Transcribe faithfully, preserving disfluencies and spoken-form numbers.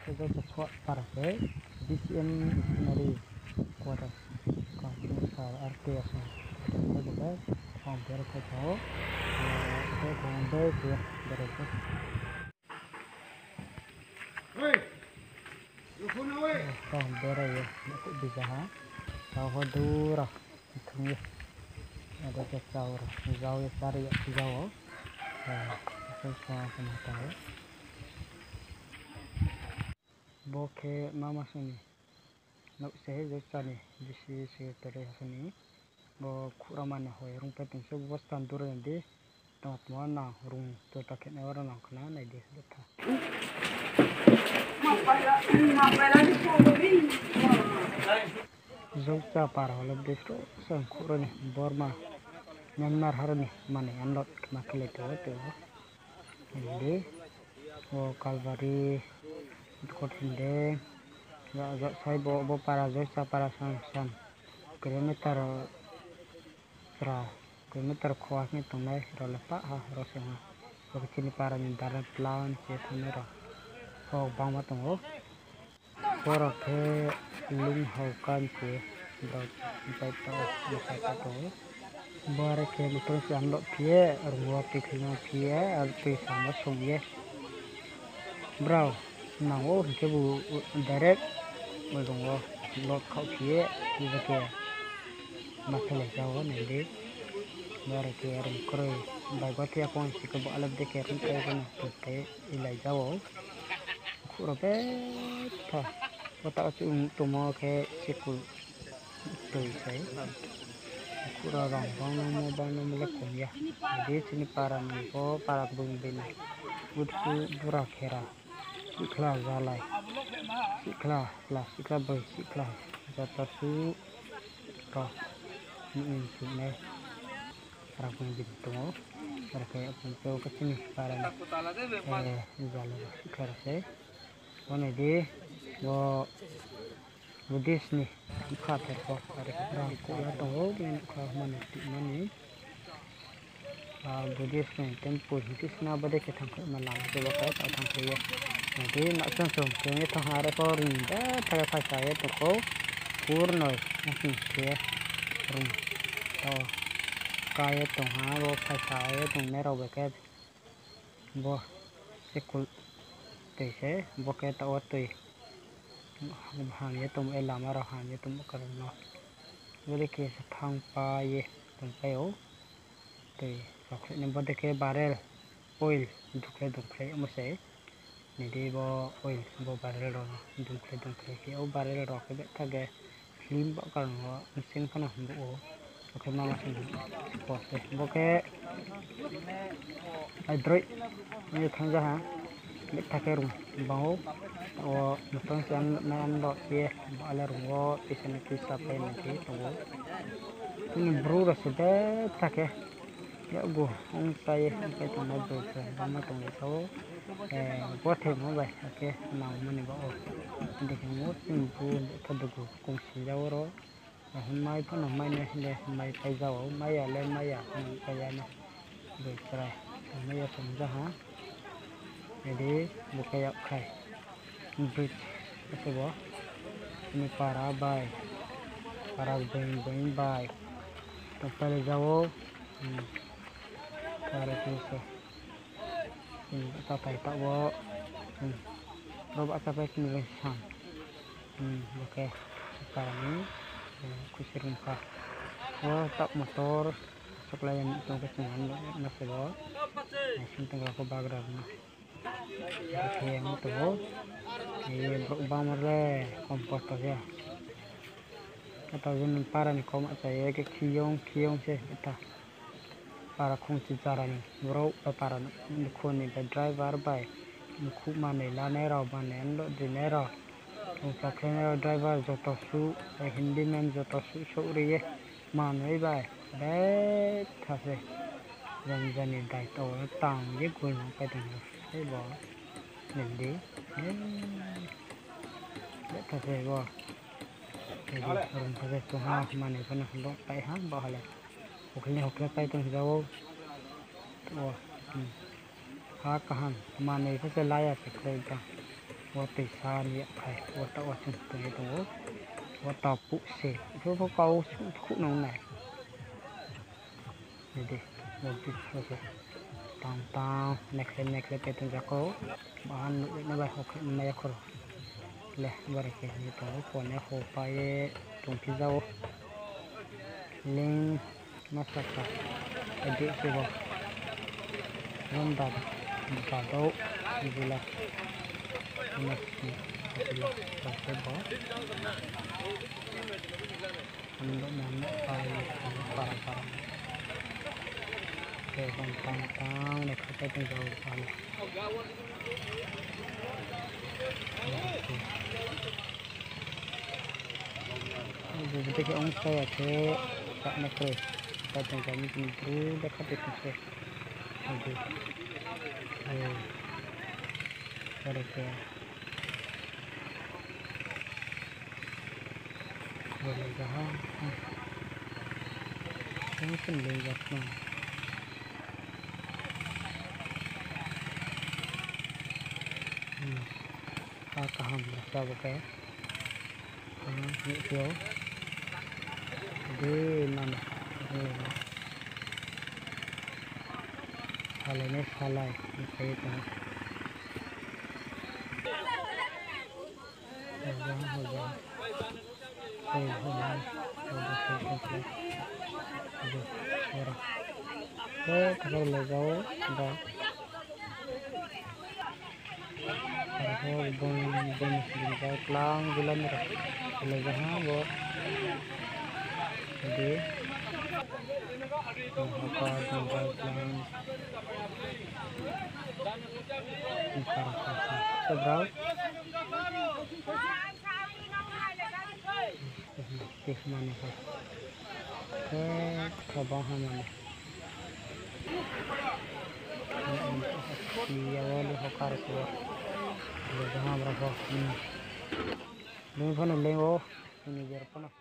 Khe joto khuah para khe B C M Missionary Quarters, Kangpung Sar R K Asong. Khe joto ang bera khe tong ou. Khe tong dei khe bera khe. Tong bera ye, nakuh bija ha. Tau ho dura. Thung ye. Ade khe chau ro. Jau ye chari ya si jau o. Asai sa khe ma tong ou. Bo khe mama song ni nouh se, Josa ni B C secretary ha song ni. Bo khuh rao mani hoi rung pai tong se, bo stand dura ni di. Tongtmo nang rung tota khe nai oro nang khna nai di betha. Josa para hole bsro se khuh rao ni Borma, Myanmar ha rao ni mani unload khna khe le tong ou tong ou. Hing di, bo Kalbari, Kothin de, ja, ja, sai bo, bo para, Josa para sam, sam, kilometer, sra, kilometer khoa hing tongnai rao le pah ha, rao se ha. Bo khe chini para ni direct plan se thangnai rao. Hok bangma tong ou. Borok khe lung hau kan se brao bai tong ou, bwsai pai tong ou. Bo are khe motor se unload phi ye, rung wo tui khlai no phi ye, aro tui samo song ye. Brao nang ou hing khe bo direct rung wo load khaoh phi ye, bo khe ma phailai ja ou nai di. Bo are khe rung kroi bai gothe ya phone si khe bo alep de khe rung khe bo no tui khe ilai ja ou. Khuh rao betha. Bo taoh chung tongmo khe sikul tui sai. Khuh rao rang bangnangmo bangnangmo le kom ya. Adi chini para ni bo para bung bini. Utsu bura khera. Sikhla jalai. Sikhla, la sikhla bai sikhla. Joto su rao. Ni chung nai. Para bung bini tong ou. Para khe bung tong khe chini para ni. Jalai rao sikhla rao se. Bo nai di, bo Buddhist ni bkha therko, are khe brang kuh ya tong ou, bini bkha mani tui mani. Buddhist ni temple hing khe sna bo de khe thangkhlai ma lama se bo khe tao thangkhlai ye. Nai di, nakchang chung khe ye thanng ha, are pho rung betha khe phaisa ye tong khou, pur noi, nakchang khe rung tao ka ye tong ha, bo phaisa ye tongnai rao bai khe. Bo sikul tui se, bo khe taoh wo tui ham ye tongmo, e lama rao ham ye tongmo karon no. Bo de khe se thangpai ye tongpai ou. Tui rao khlai ni bo de khe barrel oil dukhlai dungkhlai mo se. Nai di bo oil bo barrel rao no dungkhlai dungkhlai khe ou, barrel rao khe betha khe film ba karon wo bsing phano himbo ou. Bo khe mama sing spot se. Bo khe aidroih ye thanngja ha. Betha khe rung bang ou. Wo motor se nai unload ye, bo ale rung wo tisa ni tisa pai nai khe tong ou. Chini bru rao se betha khe yakgu ongchai ye ongpai tongnai bru se bangma tong ye tha ou. Gothe mo bai akhe nangmo ni baoh wo. Adi khe mo chini bru betha dugu kongsi ja oro. Himai phano mai nai hing le mai pai ja ou, mai ya le mai ya phano pai ya no. Boi chrai mai ya tong ja ha. Nai di, bo khe yakkhai bridge ase bo. Chini para bai, para bini bini bai tongpai le ja ou. Para khe se. Chini bahcha pai taoh wo, ro bahcha pai chini bai sam. Bo khe para ni khuisi rung kha. Wo taoh motor supply ya tong khe chung no ma se bo. Naising tong rao pho bagra rao no. Khe ang tong ou. Ye brouh bangma le kom kosto ya. Khe taoh je para ni kauma cha ye khe khiyong khiyong se ta. Para khongchi jara ni brouh bai para ni khoni bai driver bai mkhu manoi lanai rao, manoi unload rinai rao, khongcha khlainai rao, driver joto suh, handyman joto suh souh ri ye manoi bai betha se. Jani jani daito wo tang ye gulma pai tong se bo. Nai di, betha se bo. Nai di, rung kha se tong ha, manoi phano bo pai ha, bo ha le. Hokhle hokhle pai tong ja ou. Ha kaham, manoi pho se la ya se khlai ta. Wo toisa ni yaphai, wo taoh wo chung tong ye tong ou. Wo taoh puh se, ipho pho kau suh khuh nang nai. Nai di, wo bikha se. Tang tang, naikhlai naikhlai pai tong ja khou. Bahan nuh ye nai bai hokhlai nai ya khou ro. Le, bari khe ni tong ou, phone ye hopai ye tongphi ja ou. Ling ma saka, adi se bo. Ronda, Bado, Jila. Ano si, Jila, sase bo. Ano ma no pai, para para. Khe bang tang tang, le khatai tong ja ou, ano. Bede khe ong sa ya khe, chá nai kroi. Khatai tong ja mi kini bru le khatai tong se. Adi. Ore khe. Ore jaha. Ong sin le jak na. Hmm. Ha kaham rasa bo khe. Ha, nuh phi ou. Di nana. Salai nai salai. Nuh phi tong. Hoja, hoja. Hei, hoja. Hoja, hoja, hoja. Hoja, hoja. Hei, khakar le jao, ba. Arphuh bung, bung, bung jao klang, bulan ro. Le jaha bo. Di. Bung hapa, bung jao klang. Bung para, para, para. Sebrao. Tih mani hai. Khe, khe bang ha mani. Iya, wali hokar kuwa. Lejang ha bra ho. Hmm. Leng phano leng o. Ini biar phano.